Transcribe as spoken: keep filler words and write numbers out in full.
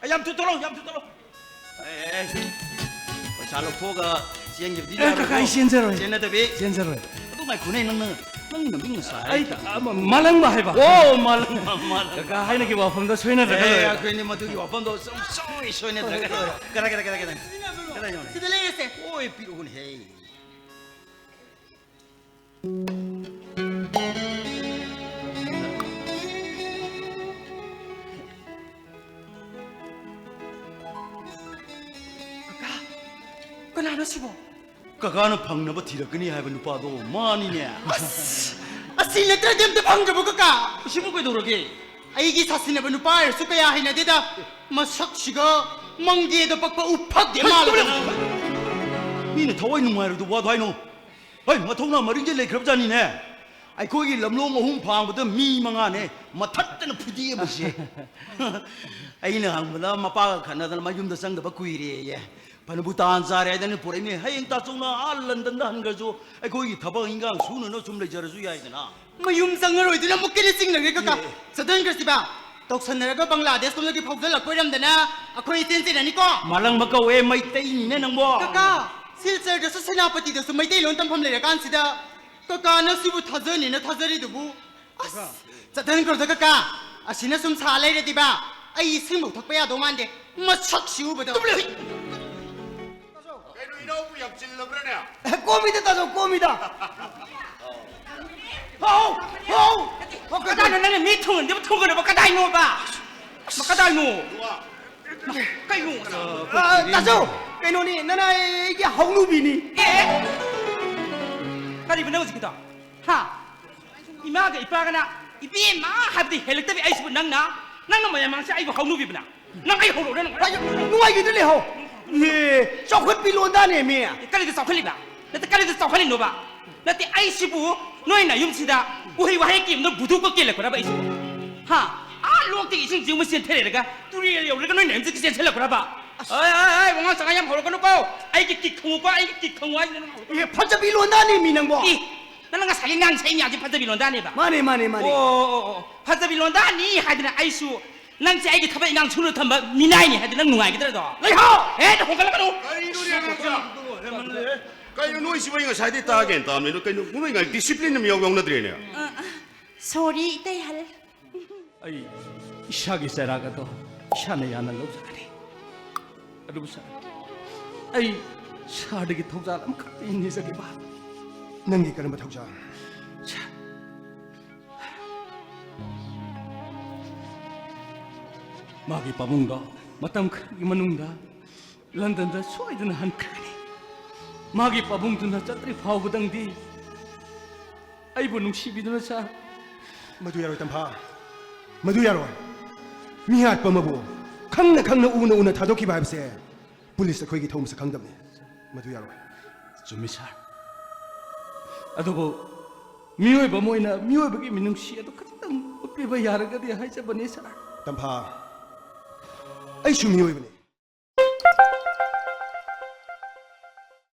ꯑꯦ, ꯌꯥꯝ ꯊꯨ ꯊꯣꯛꯂꯛꯑꯣ, ꯌꯥꯝ ꯊꯨ ꯊꯣꯛꯂꯛꯑꯣ꯫ ꯑꯦ, ꯑꯦ, ꯄꯩꯁꯥ ꯂꯧꯊꯣꯛꯑꯒ ꯆꯦꯟꯈꯤꯕꯗꯤ ꯑꯦ, ꯀꯀꯥ, ꯌꯥꯔꯣꯏꯀꯣ꯫ ꯑꯩ ꯆꯦꯟꯖꯔꯣꯏ꯫ ꯆꯦꯟꯅꯗꯕꯤ꯫ ꯆꯦꯟꯖꯔꯣꯏ꯫ ꯑꯗꯨ ꯉꯥꯏꯈꯣꯅꯦ, ꯅꯪꯅ, ꯅꯪꯒꯤ ꯅꯃꯤꯡ ꯉꯁꯥꯏ ꯑꯩ ꯍꯥꯏꯗꯣ꯫ ꯑ, ꯃ-, ꯃꯥꯂꯪꯕ ꯍꯥꯏꯕ꯫ ꯑꯣ, ꯃꯥꯂꯪꯕ, ꯃꯥꯂꯪꯕ꯫ ꯀꯀꯥ ꯍꯥꯏꯅꯒꯤ ꯋꯥꯐꯝꯗꯣ ꯁꯣꯏꯅꯗ꯭ꯔꯒ ꯑꯦ, ꯂꯣꯏꯔꯦ꯫ ꯑꯩꯈꯣꯏꯅꯤ ꯃꯗꯨꯒꯤ ꯋꯥꯐꯝꯗꯣ ꯁꯨꯡꯁꯣꯏ ꯁꯣꯏꯅꯗ꯭ꯔꯒ ꯂꯣꯏꯔꯦ꯫ ꯀꯗꯥꯏ, ꯀꯗꯥꯏ, ꯀꯗꯥꯏ, ꯀꯗꯥꯏ? ꯀꯗꯥꯏ ꯌꯧꯔꯦ? ꯁꯤꯗ ꯂꯩꯔꯁꯦ꯫ ꯍꯣꯏ, ꯄꯤꯔꯛꯎꯅꯦꯍꯦ꯫ ꯀꯀꯥ, ꯀꯅꯥꯅꯣ ꯁꯤꯕꯣ? ꯀꯀꯥꯅ ꯐꯪꯅꯕ ꯊꯤꯔꯛꯀꯅꯤ ꯍꯥꯏꯕ ꯅꯨꯄꯥꯗꯣ ꯃꯥꯅꯤꯅꯦ꯫ ꯑꯁ! ꯑꯁꯤ ꯅꯠꯇ꯭ꯔꯗꯤ ꯑꯝꯇ ꯐꯪꯗ꯭ꯔꯕꯣ, ꯀꯀꯥ? ꯑꯁꯤꯕꯨ ꯀꯩꯗꯧꯔꯒꯦ? ꯑꯩꯒꯤ ꯁꯥꯁꯤꯟꯅꯕ ꯅꯨꯄꯥ ꯑꯣꯏꯔꯁꯨ ꯀꯌꯥ ꯍꯩꯅꯗꯦꯗ꯫ ꯃꯁꯛꯁꯤꯒ ꯃꯪꯒꯦꯗ ꯄꯛꯄ ꯎꯐꯛ ꯍꯦꯛ ꯃꯥꯜꯂꯗꯅ꯫ ꯃꯤꯅ ꯊꯋꯥꯏ ꯅꯨꯡꯉꯥꯏꯔꯣꯏꯗꯧꯕ ꯋꯥꯗꯣ ꯍꯥꯏꯅꯣ꯫ ꯍꯩ, ꯃꯊꯧꯅꯥ ꯃꯔꯤꯡꯁꯦ ꯂꯩꯈ꯭ꯔꯕꯖꯥꯠꯅꯤꯅꯦ꯫ ꯑꯩꯈꯣꯏꯒꯤ ꯂꯝꯂꯣꯡ ꯑꯍꯨꯝ ꯐꯥꯡꯕꯗ ꯃꯤ ꯃꯉꯥꯅꯦ ꯃꯊꯠꯇꯅ ꯐꯨꯗꯦꯛꯑꯝꯃꯤꯁꯦ꯫ ꯑꯩꯅ ꯍꯪꯕꯗ ꯃꯄꯥꯒ ꯈꯠꯅꯗꯅ ꯃꯌꯨꯝꯗ ꯆꯪꯗꯕ ꯀꯨꯏꯔꯦꯌꯦ꯫ ꯐꯅꯕꯨ ꯇꯥꯟ ꯆꯥꯔꯦ ꯍꯥꯏꯗꯅ ꯄꯨꯔꯛꯏꯅꯦ꯫ ꯍꯌꯦꯡ ꯇꯥꯆꯧꯅ ꯑꯥ ꯂꯟꯗꯟꯗ ꯍꯟꯈ꯭ꯔꯁꯨ ꯑꯩꯈꯣꯏꯒꯤ ꯊꯕꯛ ꯏꯟꯈꯥꯡ ꯁꯨꯅꯅ ꯁꯨꯝ ꯂꯩꯖꯔꯁꯨ ꯌꯥꯏꯗꯅ꯫ ꯃꯌꯨꯝ ꯆꯪꯉꯔꯣꯏꯗꯨꯅ ꯑꯃꯨꯛꯀ ꯍꯦꯟꯅ ꯆꯤꯡꯅꯈ꯭ꯔꯦ, ꯀꯀꯥ꯫ ꯑꯦ꯫ ꯆꯠꯍꯟꯈ꯭ꯔꯁꯤꯕ꯫ ꯇꯧꯁꯟꯅꯔꯒ ꯕꯪꯒ꯭ꯂꯥꯗꯦꯁ ꯂꯣꯝꯗꯒꯤ ꯐꯥꯎꯖꯜꯂꯛꯄ ꯑꯣꯏꯔꯝꯗꯅ ꯑꯩꯈꯣꯏ ꯏꯆꯦꯟ ꯆꯦꯟꯅꯅꯤꯀꯣ꯫ ꯃꯥꯂꯪꯕ ꯀꯧꯋꯦ, ꯃꯩꯇꯩꯅꯤꯅꯦ ꯅꯪꯕꯣ꯫ ꯀꯀꯥ, ꯁꯤꯜꯆꯔꯗꯁꯨ ꯁꯦꯅꯥꯄꯇꯤꯗꯁꯨ ꯃꯩꯇꯩꯂꯣꯟ ꯇꯝꯐꯝ ꯂꯩꯔꯀꯥꯟꯁꯤꯗ ꯀꯀꯥꯅ ꯁꯤꯕꯨ ꯊꯥꯖꯅꯤꯅ ꯊꯥꯖꯔꯤꯗꯨꯕꯨ? ꯑꯁ, ꯆꯠꯍꯟꯈ꯭ꯔꯣꯗ ꯀꯀꯥ꯫ ꯑꯁꯤꯅ ꯁꯨꯝ ꯁꯥ ꯂꯩꯔꯗꯤꯕ ꯑꯩ ꯏꯁꯤꯡꯐꯧ ꯊꯛꯄ ꯌꯥꯗꯧ ꯃꯥꯟꯗꯦ, ꯃꯁꯛꯁꯤ ꯎꯕꯗ꯫ ꯀꯩꯅꯣ, ꯏꯅꯥꯎꯕꯨ ꯌꯥꯝ ꯆꯤꯜꯂꯕ꯭ꯔꯥꯅꯦ? ꯑꯦ, ꯀꯣꯝꯃꯤꯗ, ꯇꯥꯆꯧ, ꯀꯣꯝꯃꯤꯗ꯫ ꯍꯧ, ꯍꯧ, ꯍꯧ, ꯀꯗꯥꯏꯅꯣ ꯅꯪꯅ ꯃꯤ ꯊꯨꯡꯍꯟꯗꯕ ꯊꯨꯡꯍꯟꯅꯕ ꯀꯗꯥꯏꯅꯣꯕ? ꯀꯗꯥꯏꯅꯣ? ꯀꯩꯅꯣ? ꯑ, ꯇꯥꯆꯧ, ꯀꯩꯅꯣꯅꯤ, ꯅꯅꯥꯏ ꯑꯩꯒꯤ ꯍꯧꯅꯨꯕꯤꯅꯤ꯫ ꯑꯦ? ꯀꯔꯤꯕ ꯅꯪ ꯍꯧꯖꯤꯛꯀꯤꯗꯣ? ꯍꯥ? ꯏꯃꯥꯒ ꯏꯄꯥꯒꯅ ꯏꯕꯦꯝꯃ ꯍꯥꯏꯕꯗꯤ ꯍꯦꯜꯂꯛꯇꯕꯤ ꯑꯩꯁꯤꯕꯨ ꯅꯪꯅ, ꯅꯪꯅ ꯃꯌꯥꯝ ꯃꯥꯡꯁꯦ ꯑꯩꯕꯨ ꯍꯧꯅꯨꯕꯤꯕꯅ? ꯅꯪ ꯑꯩ ꯍꯧꯔꯛꯎꯔꯥ ꯅꯪ? ꯅꯨꯡꯉꯥꯏꯈꯤꯗ ꯂꯩꯍꯧ꯫ ꯑꯦ, ꯆꯥꯎꯈꯠꯄꯤ ꯂꯣꯟꯗꯥꯅꯦ ꯃꯤ꯫ ꯀꯔꯤꯗ ꯆꯥꯎꯈꯠꯂꯤꯕ? ꯅꯠꯇꯦ, ꯀꯔꯤꯗ ꯆꯥꯎꯈꯠꯂꯤꯅꯣꯕ? ꯅꯠꯇꯦ, ꯑꯩꯁꯤꯕꯨ ꯅꯣꯏ ꯅꯌꯨꯝꯁꯤꯗ ꯎꯍꯩ ꯋꯥꯍꯩ ꯀꯤꯝꯗ ꯕꯨꯗꯨ ꯀꯣꯛ ꯀꯦꯜꯂꯛꯄ꯭ꯔꯕ ꯑꯩꯁꯤꯕꯨ? ꯍꯥ? ꯑꯥ ꯂꯣꯛꯇꯒꯤ ꯏꯁꯤꯡ ꯆꯤꯡꯕ ꯆꯦꯟꯊꯔꯛꯑꯒ ꯇꯨꯔꯦꯜ ꯌꯧꯔꯒ ꯅꯣꯏ ꯅꯌꯨꯝꯁꯤꯗ ꯆꯦꯟꯁꯤꯜꯂꯛꯄ꯭ꯔꯕ? ꯑꯁ! ꯑꯩ, ꯑꯩ, ꯑꯩ, ꯋꯥꯉꯥꯡ ꯁꯉꯥꯡ ꯌꯥꯝ ꯍꯧꯔꯛꯀꯅꯨꯀꯣ꯫ ꯑꯩꯒꯤ ꯀꯤꯛ ꯈꯪꯉꯨꯀꯣ, ꯑꯩꯒꯤ ꯀꯤꯛ ꯈꯪꯉꯨ ꯍꯥꯏꯁꯤꯅ ꯅꯪ ꯍꯧꯔꯛꯀꯅꯨ꯫ ꯑꯦ, ꯐꯖꯕꯤ ꯂꯣꯟꯗꯥꯅꯦ ꯃꯤ ꯅꯪꯕꯣ꯫ ꯑꯦ, ꯅꯪꯅ ꯉꯁꯥꯏꯒꯤ ꯉꯥꯡꯁꯩ ꯃꯌꯥꯝꯁꯦ ꯐꯖꯕꯤ ꯂꯣꯟꯗꯥꯅꯦꯕ? ꯃꯥꯅꯦ, ꯃꯥꯅꯦ, ꯃꯥꯅꯦ꯫ ꯑꯣ, ꯑꯣ, ꯑꯣ, ꯑꯣ꯫ ꯐꯖꯕꯤ ꯂꯣꯟꯗꯥꯅꯤ ꯍꯥꯏꯗꯅ ꯑꯩꯁꯨ ꯅꯪꯁꯦ ꯑꯩꯒꯤ ꯊꯕꯛ ꯏꯪꯈꯥꯡ ꯁꯨꯅ ꯊꯝꯕ ꯃꯤꯅꯥꯏꯅꯤ ꯍꯥꯏꯗꯤ ꯅꯪ ꯅꯨꯡꯉꯥꯏꯒꯗ꯭ꯔꯗꯣ? ꯂꯩꯍꯧ! ꯍꯦ, ꯍꯣꯡꯒꯠꯂꯛꯀꯅꯨ! ꯀꯩꯅꯣ ꯅꯣꯏꯁꯤꯕꯨ ꯑꯩ ꯉꯁꯥꯏꯗꯩ ꯇꯥꯒꯦꯅ ꯇꯥꯕꯅꯤ꯫ ꯑꯗꯣ ꯀꯩꯅꯣ ꯅꯣꯏ ꯉꯥꯏ ꯗꯤꯁꯤꯄ꯭ꯂꯤꯟ ꯑꯃ ꯌꯥꯎ ꯌꯥꯎꯅꯗ꯭ꯔꯦꯅꯦ꯫ ꯁꯣꯔꯤ ꯏꯇꯩꯍꯜ꯫ ꯑꯩ ꯏꯁꯥꯒꯤ ꯆꯩꯔꯥꯛ ꯑꯗꯣ ꯏꯁꯥꯅ ꯌꯥꯅ ꯂꯧꯖꯒꯅꯤ꯫ ꯑꯗꯨꯕꯨ ꯁꯥꯔ, ꯑꯩ ꯁꯥꯔꯗꯒꯤ ꯊꯧꯖꯥꯜ ꯑꯃꯈꯛꯇ ꯅꯤꯖꯒꯦꯕ꯫ ꯅꯪꯒꯤ ꯀꯔꯝꯕ ꯊꯧꯖꯥꯜ? ꯁꯥꯔ, ꯃꯥꯒꯤ ꯄꯥꯕꯨꯡꯗꯣ ꯃꯇꯝ ꯈꯔꯒꯤ ꯃꯅꯨꯡꯗ ꯂꯟꯗꯟꯗ ꯁꯣꯏꯗꯅ ꯍꯟꯈ꯭ꯔꯅꯤ꯫ ꯃꯥꯒꯤ ꯄꯥꯕꯨꯡꯗꯨꯅ ꯆꯠꯇ꯭ꯔꯤ ꯐꯥꯎꯕꯗꯪꯗꯤ ꯑꯩꯕꯨ ꯅꯨꯡꯁꯤꯕꯤꯗꯨꯅ ꯁꯥꯔ꯫ ꯃꯗꯨ ꯌꯥꯔꯣꯏ ꯇꯝꯐꯥ, ꯃꯗꯨ ꯌꯥꯔꯣꯏ꯫ ꯃꯤꯍꯥꯠꯄ ꯑꯃꯕꯨ ꯈꯪꯅ ꯈꯪꯅ ꯎꯅ ꯎꯅ ꯊꯥꯗꯣꯛꯈꯤꯕ ꯍꯥꯏꯕꯁꯦ ꯄꯨꯂꯤꯁ ꯑꯩꯈꯣꯏꯒꯤ ꯊꯧ ꯃꯁꯛ ꯈꯪꯗꯕꯅꯤ꯫ ꯃꯗꯨ ꯌꯥꯔꯣꯏ꯫ ꯆꯨꯝꯃꯤ ꯁꯥꯔ꯫ ꯑꯗꯨꯕꯨ ꯃꯤꯑꯣꯏꯕ ꯑꯃ ꯑꯣꯏꯅ ꯃꯤꯑꯣꯏꯕꯒꯤ ꯃꯤꯅꯨꯡꯁꯤ ꯑꯗꯨ ꯈꯖꯤꯛꯇꯪ ꯎꯠꯄꯤꯕ ꯌꯥꯔꯒꯗꯤ ꯍꯥꯏꯖꯕꯅꯤ ꯁꯥꯔ꯫ ꯇꯝꯐꯥ, ꯑꯩꯁꯨ ꯃꯤꯑꯣꯏꯕꯅꯤ꯫